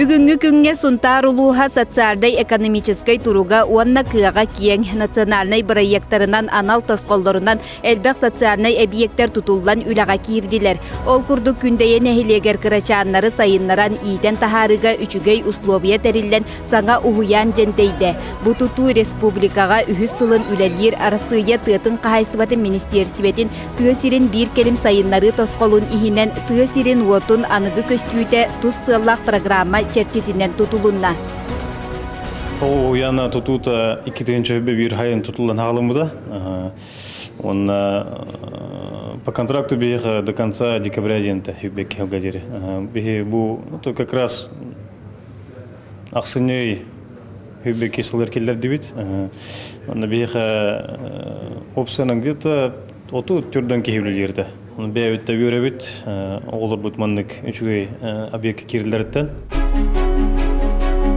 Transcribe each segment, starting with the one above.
Бүгүҥҥү күҥҥэ Сунтаар улууһа социальнай-экономическай туруга уонна кыаҕа киэҥ, национальнай бырайыактарынан анал тосхоллорунан элбэх социальнай эбийиэктэр тутуллан үлэҕэ киирдилэр. Ол курдук Күндэйэ нэһилиэгэр кырачааннары сайыннаран иитэн таһаарыыга үчүгэй услуобуйа тэриллэн саҥа уһуйаан дьэндэйдэ. Бу тутуу республикаҕа үһүс сылын үлэлиир Арассыыйа тыатын хаһаайыстыбатын министиэристибэтин тыа сирин биир кэлим сайыннарыы тосхолун иһинэн тыа сирин уотун аныгы көстүүтэ тус сыаллаах программа чэрчитинэн тутулунна. Уһуйаана тутуута 2001 хайын тутуллан хаалыммыта. Уонна по контракту биһиэхэ до конца декабря диэнтэ Хүббэкки хылга диэри. Биһи бу как раз ахсынньы Хүббэкки сыллар киллэрдибит. Онно биһиэхэ опциянан где-то оту түрдөн киһи үлэлиирдэ. Оны бэйэбит да үөрэбит, оҕолорбут маннык үчүгэй объекка киирэллэриттэн.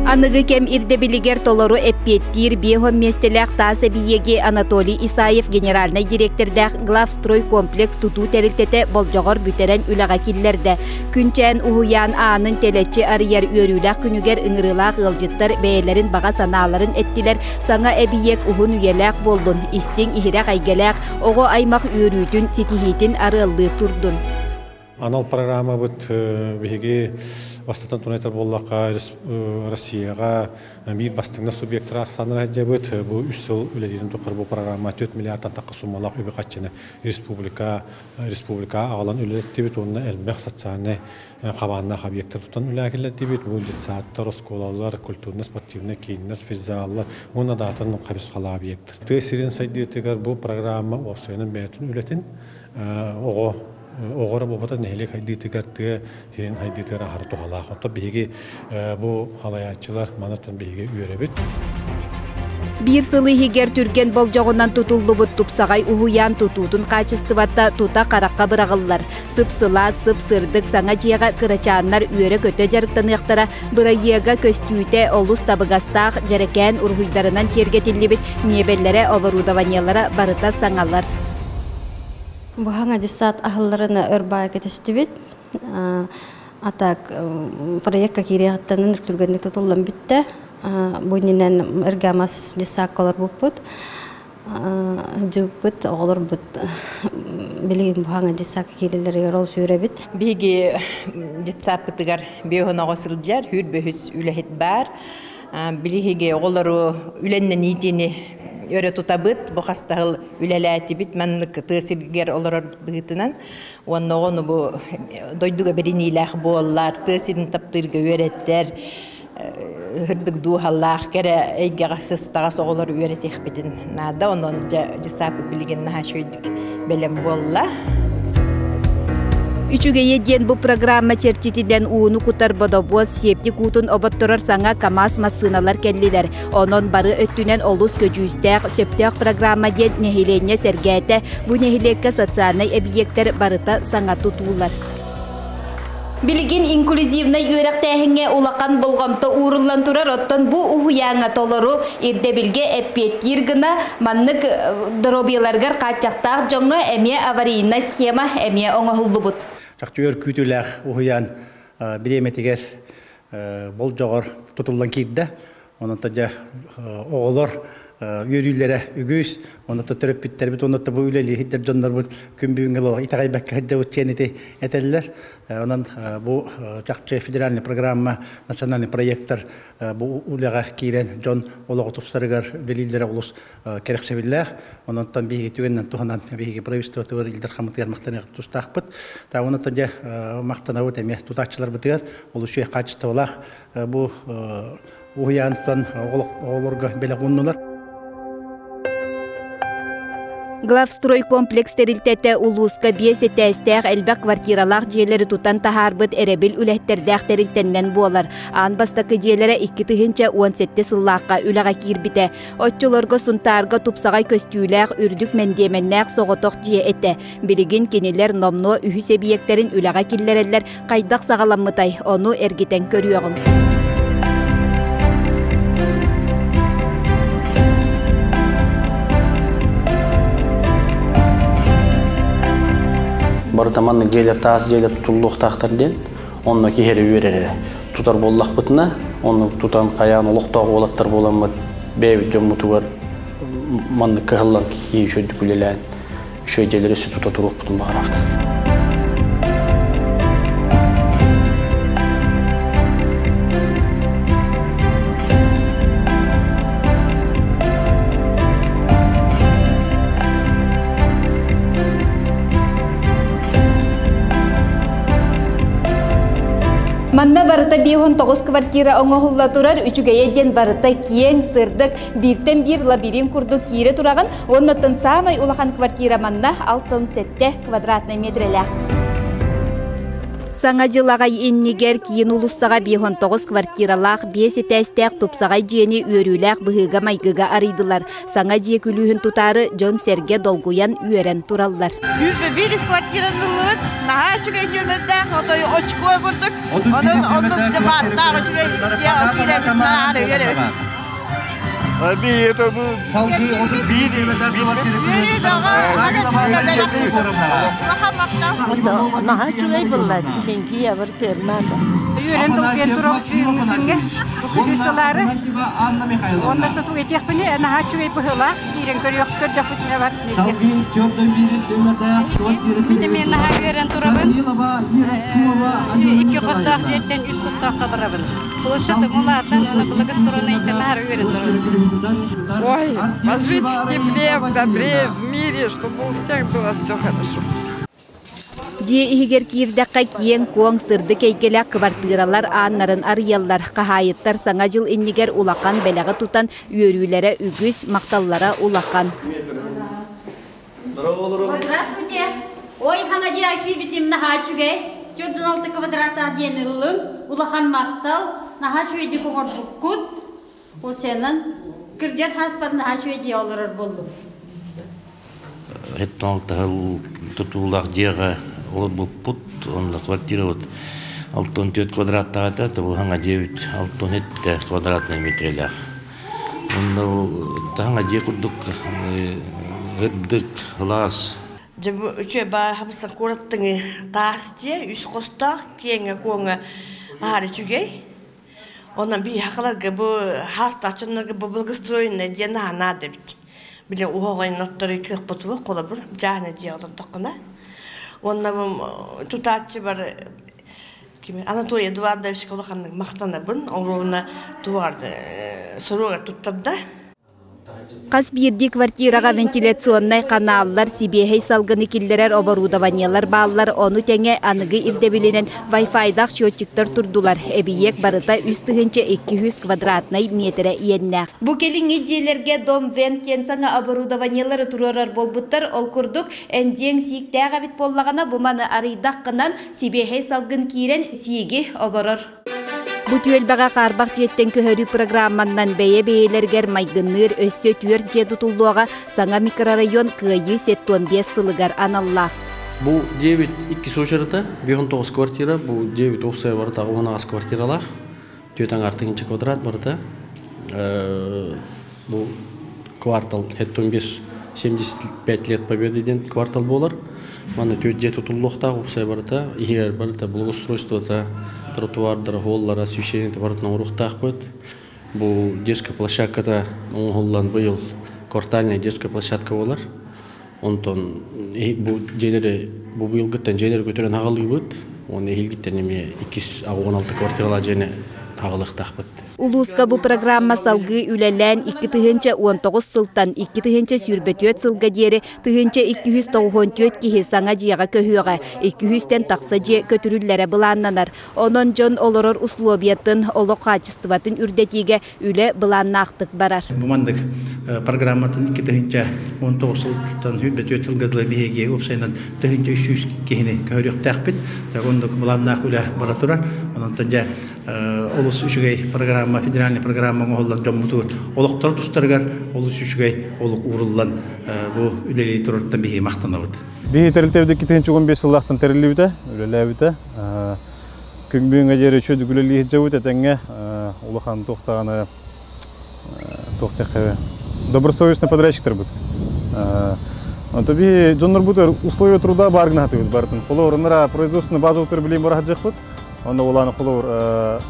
Аныгы кэм ирдэбилигэр толору эппиэттиир биэһон миэстэлээх таас эбийиэги Анатолий Исаев генеральнай дириэктэрдээх Главстройкомплекс тутуу тэрилтэтэ болдьоҕор бүтэрэн үлэҕэ киллэрдэ. Күнчээн уһуйаан аанын тэлэччи арыйар үөрүүлээх күнүгэр ыҥырыылаах ыалдьыттар бэйэлэрин баҕа санааларын эттилэр, саҥа эбийиэк уһун үйэлээх буоллун, истиҥ иһирэх эйгэлээх оҕо аймах үөрүүтүн, ситиһиитин арыаллыы турдун. Анал программабыт биһиги бастатан туран этэр буоллахха Россияҕа биир бастыҥнар субъектара ахсааннара сылдьабыт. Бу үс сыл үлэлиирин тухары бу программа 4 миллиардтан тахха суммалаах үбү-харчыны республика республика аҕалан үлэлэттибит уонна элбэх социальнай хабааннаах объектар тутан үлэҕэ киллэрдибит. Бу детсадтар, оскуолалар, культурно-спортивнай кииннэр, физзаллар уонна да атын хайысхалаах объектар. Тыа сирин сайдыытыгар бу программа уопсайынан бэйэтин үлэтин оҕо оҕо эрэ буолбатах нэһилиэк хайдыытыгар тыа сирин хайдыытыгар аһара туһалаах. Оттон биһиги бу халайааччылар манаттан биһиги үөрэбит. Биир сыл иһигэр түргэн болдьоҕунан тутуллубут тупсаҕай уһуйаан тутуутун хаачыстыбата тута харахха быраҕыллар. Сып-сылаас, сып-сырдык саҥа дьиэҕэ кырачааннар үөрэ-көтө дьарыктаныахтара, бырайыага көстүүтэ олус табыгастаах дьэрэкээн уруһуйдарынан киэргэтиллибит миэбэллэрэ, оборудованиелара барыта саҥалар. Бу десант аһылларын өр баай кэтэстибит. А так проектка киириэҕиттэн түргэнник тутуллан бүттэ. Бу иннинэн эргамас десакка олорбуппут. Дьыппыт, оҕолорбут билигин бу десакка киирэллэригэр ол сүүрэбит. Биһиги детсаппытыгар биоһоноҕо сылдьар, хүр бөһүс үлэһит баар. Билиһиги оҕолору үлэннэн иитиини өрө тутабыт, бу хастаһыл үлэлээтибит маннык тыа сиригэр олорор быһыытынан. Уонна оҕону бу дойдуга бэриниилээх буоллар, тыа сирин таптыырга үөрэттэр, ырдык дууһалаах кэрэ эйгэҕэ сыстаҕас оҕолору үөрэтиэхпитин наада. Онон дьэ дьысаапыт билигин наһаа үчүгэйдик бэлэм буолла. Үчүгэйэ диэн бу программа чэрчитинэн ууну кутар бодобуос, септик уутун оботторор саҥа КАМАЗ массыыналар кэллилэр. Онон бары өттүнэн олус көдьүүстээх, сөптөөх программа диэн нэһилиэнньэ сэргээтэ. Бу нэһилиэккэ социальнай эбийиэктэр барыта саҥа тутуулар. Билигин инклюзивнай үөрэхтээһиҥҥэ улахан болҕомто ууруллан турар, оттон бу уһуйааҥҥа толору ирдэбилгэ эппиэттиир гына маннык доруобуйаларыгар хааччахтаах дьоҥҥо эмиэ аварийнай схема эмиэ оҥоһуллубут. Чахчы өр күүтүүлээх уһуйаан бириэмэтигэр болдьоҕор тутуллан киирдэ. Онон дьэ оҕолор үөрүүлэрэ үгүс, онно төрөппүттэрбит, онно бу үлэлииһиттэр дьоннорбут күн бүгүҥҥэ олох итэҕэйбэккэ сылдьабыт диэн ити этэллэр. Онон бу чахчы федеральный программа, национальный проекттар бу үлэҕэ киирэн дьон олоҕу тупсарыгар үлэлииллэрэ олус кэрэхсэбиллээх. Онон биһиги түгэнинэн туһанан биһиги правительствотыгар Ил Дархаммытыгар махтаныах тустаахпыт. Та онон дьэ махтанабыт эмиэ тутааччыларбытыгар олус үчүгэй хаачыстыбалаах бу уһуйаантан оҕолорго бэлэх ууннулар. Главстройкомплекс тэрилтэтэ улууска биэс этээстээх элбэх квартиралаах дьиэлэри тутан таһаарбыт эрэбил үлэһиттэрдээх тэрилтэннэн буолар. Аан бастакы дьиэлэрэ 2017 сыллаахха үлэҕэ киирбитэ. Оччолорго Сунтаарга тупсаҕай көстүүлээх, үрдүк мэндиэмэннээх соҕотох дьиэ этэ. Билигин кинилэр номнуо үһүс эбийиэктэрин үлэҕэ киллэрэллэр, хайдах саҕаламмытай, ону эргитэн көрүөҕүҥ. Барыта маннык дьиэлэр таас дьиэлэр тутуллуохтаахтар диэн, онно киһи эрэ үөрэр эрэ. Тутар буоллахпытына, ону тутан хайаан олохтоох уолаттар буоламмыт бэйэбит дьоммутугар маннык кыһаллан киһи үчүгэйдик үлэлээн үчүгэй дьиэлэри өссө тута туруохпутун баҕарабыт. Манна барыта 59 квартира оҥоһулла турар, үчүгэйэ диэн барыта киэҥ, сырдык, бииртэн биир лабиринт курдук киирэ тураҕын. Уоннаттан саамай улахан квартира манна 67 квадратнай метрэлээх. Саҥа дьыл аҕай иннигэр киин уулуссаҕа 59 квартиралаах биэс этээстээх тупсаҕай дьиэни үөрүүлээх быһыыга-майгыга арыйдылар. Саҥа дьиэ күлүүһүн тутаары дьон-сэргэ долгуйан үөрэн тураллар. Биир квартираны ыллыбыт. Наһаа үчүгэй нүөмэрдээх, отой очко курдук. Онон оннук дьабааттаах үчүгэй дьиэ киирэбит наһаа үөрэбит. Наһаа үчүгэй булла билиҥки абыр тыырнаата. Үөрэн долгуйан турар күҥҥэ бу күлүүс ылаары. Онно тутуу этиэхпини наһаа үчүгэй быһыылаах киирэн көрүөх көрдөхпүтүнэ бар. Мин эмиэ наһаа үөрэн турабын. Икки хостоох дьиэттэн үс хостооххо барабын. Площадь улаатан, оны благоустроенный наһаа үөрэн турабын. Ой, пожить в тепле, в добре, в мире, чтобы у всех было все хорошо. Дьиэ иһигэр киирдэххэ киэҥ-куоҥ, сырдык эйгэлээх кыбартыыралар ааннарын арыйаллар. Хаһаайыттар Саҥа дьыл иннигэр улахан бэлэҕи тутан үөрүүлэрэ үгүс, махталлара улахан. Здравствуйте. Ой, хаҥа дьиэ киирбитим наһаа үчүгэй. Төрдүн алты квадрата диэн ыллым. Улахан махтал. Наһаа үчүгэйдик оҥорбуккут. Усенан кырдьар хааспар наһаа үчүгэй дьиэ олорор буоллум. Хеттон тутуулаах дьиэҕэ олорбуппут. Онно квартирабыт 64 квадраттаах этэ, тобуһаҥа дьиэбит 67 квадратный метрэлээх. Онно таһаҥа дьиэ курдук ырдык, ылаас. Дьэ бу үчүгэй бааһабыса куораттыҥы таас дьиэ үс хостоох киэҥэ-куоҥа аһар үчүгэй. Онон биһиэхэлэргэ бу хаастаах дьоннорго бу благоустроенное дьиэ наһаа наада эбит. Били уһоҕойун оттору кыахпыт суох холобур дьааһына дьиэ олордоххуна. Уонна бу тутааччы бар кими Анатолий Эдуардовичка улаханнык махтанабын. Оруобуна тугар суругар туттарда. Хас биирдии квартираҕа вентиляционнай ханааллар, сибиэһэй салгыны киллэрэр оборудованиелар бааллар, ону тэҥэ аныгы ирдэбилинэн Wi-Fi-даах счетчиктар турдулар. Эбийиэк барыта 3200 квадратнай миэтэрэ иэннээх. Бу кэлиҥҥи дьиэлэргэ Дом Вент диэн саҥа оборудованиелары туруорар буолбуттар. Ол курдук, эндиэҥ сииктээх эбит буоллаҕына, бу маны арыйдаххынан, сибиэһэй салгын киирэн сииги оборор. Бу түөлбэҕэ хаарбах дьиэттэн көһөрүү программаннан бэйэ-бэйэлэригэр майгынныыр өссө түөрт дьиэ тутуллуоҕа саҥа микрорайон Кыайыы 75 сылыгар аналлаах. Бу дьиэбит иккис очерата, 59 квартира, бу дьиэбит уопсайа барыта 18 квартиралаах, түөрт аҥаар тыһыынча квадрат барыта. Бу квартал 75 75 лет Победы диэн квартал буолар. Манна түөрт дьиэ тутуллуохтаах уопсай барыта, иһигэр барыта благоустройствота, тротуардара, холлара, освещениета барытын оҥоруохтаахпыт. Бу детская площадката оҥоһуллан быйыл квартальная детская площадка буолар. Онтон бу дьиэлэри бу быйылгыттан дьиэлэри көтөрөн аҕалыыбыт. Уонна эһиилгиттэн эмиэ иккис 16 квартиралаах дьиэни аҕалыахтаахпыт. Улууска бу программа салгыы үлэлээн 2019 сылтан 2024 сылга диэри 1294 киһи саҥа дьиэҕэ көһүөҕэ, 200-тэн тахса дьиэ көтүрүллэрэ былааннанар. Онон дьон олорор условиятын, олох хаачыстыбатын үрдэтиигэ үлэ былааннаахтык барар. Бу маннык программатын 2019 сылтан 24 сылга дылы биһиги уопсайынан 1300 киһини көһөрүөхтээхпит. Оннук былааннаах үлэ бара турар. Онон дьэ олус үчүгэй программа, федеральный программа оҥоһуллан дьоммутугар олохторо тустарыгар олус үчүгэй олук ууруллан бу үлэлии турартан биһиги махтанабыт. Биһи тэрилтэбит 2015 сыллаахтан тэриллибитэ, үлэлээбитэ. Күн бүгүҥҥэ диэри үчүгэй үлэлии сылдьабыт этэҥҥэ улахан туохтаҕаны туох диэххэ добросовестный подрядчиктарбыт. Онто биһи дьоннорбутугар условия труда баар гына сатыыбыт барытын. Холобур, ынара производственный база утары билим бара сылдьыахпыт. Онно улааны холобур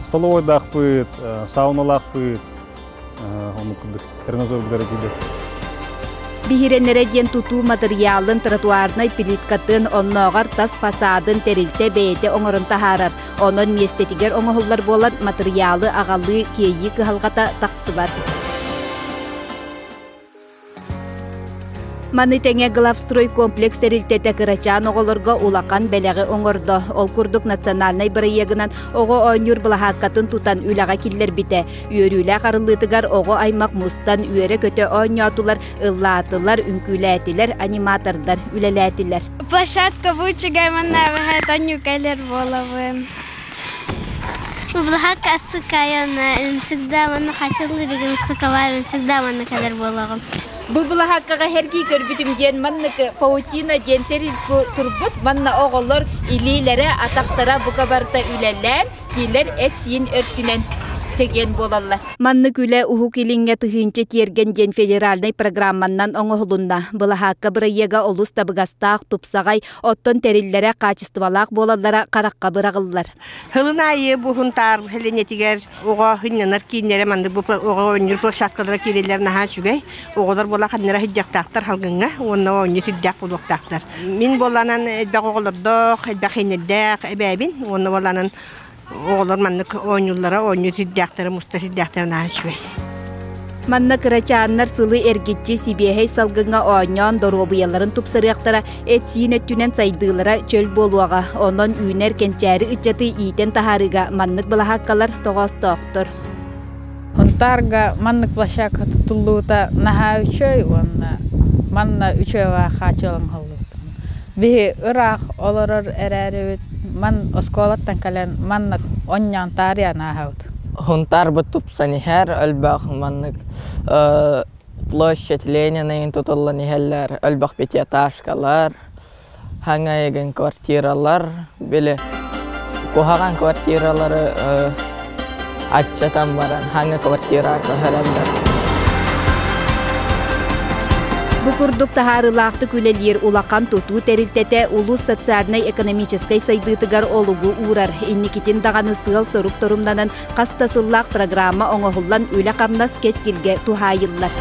столовойдаахпыт, сауналаахпыт, оннук курдук тренажердары киирдэр. Биһирэнэрэ диэн тутуу матырыйаалын тротуарнай плиткатын, оннооҕор тас фасадын тэрилтэ бэйэтэ оҥорон таһаарар. Онон миэстэтигэр оҥоһуллар буолан матырыйаалы аҕалыы, тиэйии кыһалҕата тахсыбат. Маны тэҥэ Главстрой комплекс тэрилтэтэ кырачаан оҕолорго улахан бэлэҕи оҥордо. Ол курдук национальнай бырайыагынан оҕо оонньуур былаһааккатын тутан үлэҕэ киллэрбитэ. Үөрүүлээх арыллыытыгар оҕо аймах мустан үөрэ-көтө оонньоотулар, ыллаатылар, үҥкүүлээтилэр, аниматордар үлэлээтилэр. Площадка бу үчүгэй манна тонньукалер буолабын. Былаһаакка астыкайана всегда манна хачыллырыгын сыкаларын всегда манна кэлэр буолаҕым. Бу былаһааккаҕа сэргии көрбүтүм диэн маннык паутина диэн тэрил турбут. Манна оҕолор илиилэрэ, атахтара бука барыта үлэлээн, киилэр эт-сиин өртүнэн чэгиэн буолаллар. Маннык үлэ Уһук Илиҥҥэ тыһыынча тиэргэн диэн федеральнай программаннан оҥоһулунна. Былаһаакка бырайыага олус табыгастаах, тупсаҕай, оттон тэриллэрэ хаачыстыбалаах буолаллара харахха быраҕыллар. Һылын аайы бу Һунтаар сэлиэнньэтигэр оҕо сынньанар кииннэрэ маннык бу оҕо оонньуур площадкалара киирэллэр наһаа үчүгэй. Оҕолор буола ханнара сылдьыахтаахтар салгыҥҥа уонна оонньуу сирдээх буолуохтаахтар. Мин буоллаанан элбэх оҕолордоох, элбэх иэннэрдээх эбээбин уонна буоллаанан оҕолор маннык оонньууллара, оонньуу сирдээхтэрэ, муста сирдээхтэрэ наһаа үчүгэй. Манна кырачааннар сылы эргиччи сибиэһэй салгыҥҥа оонньоон доруобуйаларын тупсарыахтара, эт-сиин өттүнэн сайдыылара чөл буолуоҕа. Онон үүнэр кэнчээри ыччаты иитэн таһаарыыга маннык былаһааккалар тоҕоостоохтор. Һунтаарга маннык площадка туттуллубута наһаа үчүгэй уонна манна үчүгэй хааччылаҥ Биһи ыраах олорор эрээрибит ман оскуолаттан кэлэн манна онньоон таарыйан ааһабыт. Һунтаарбыт тупсан иһэр, элбэх маннык площадь Ленина тутуллан иһэллэр, элбэх пятиэтажкалар, хаҥайыгын квартиралар, били куһаҕан квартиралары аччатан баран хаҥа квартира көһөрөллөр. Бу курдук таһаарыылаахтык үлэлиир улахан тутуу тэрилтэтэ улуус социальнай-экономическай сайдыытыгар олугу уурар. Инникитин даҕаны сыал-сорук торумнанан хас да сыллаах программа оҥоһуллан үлэ-хамнас кэскилгэ туһаайыллар.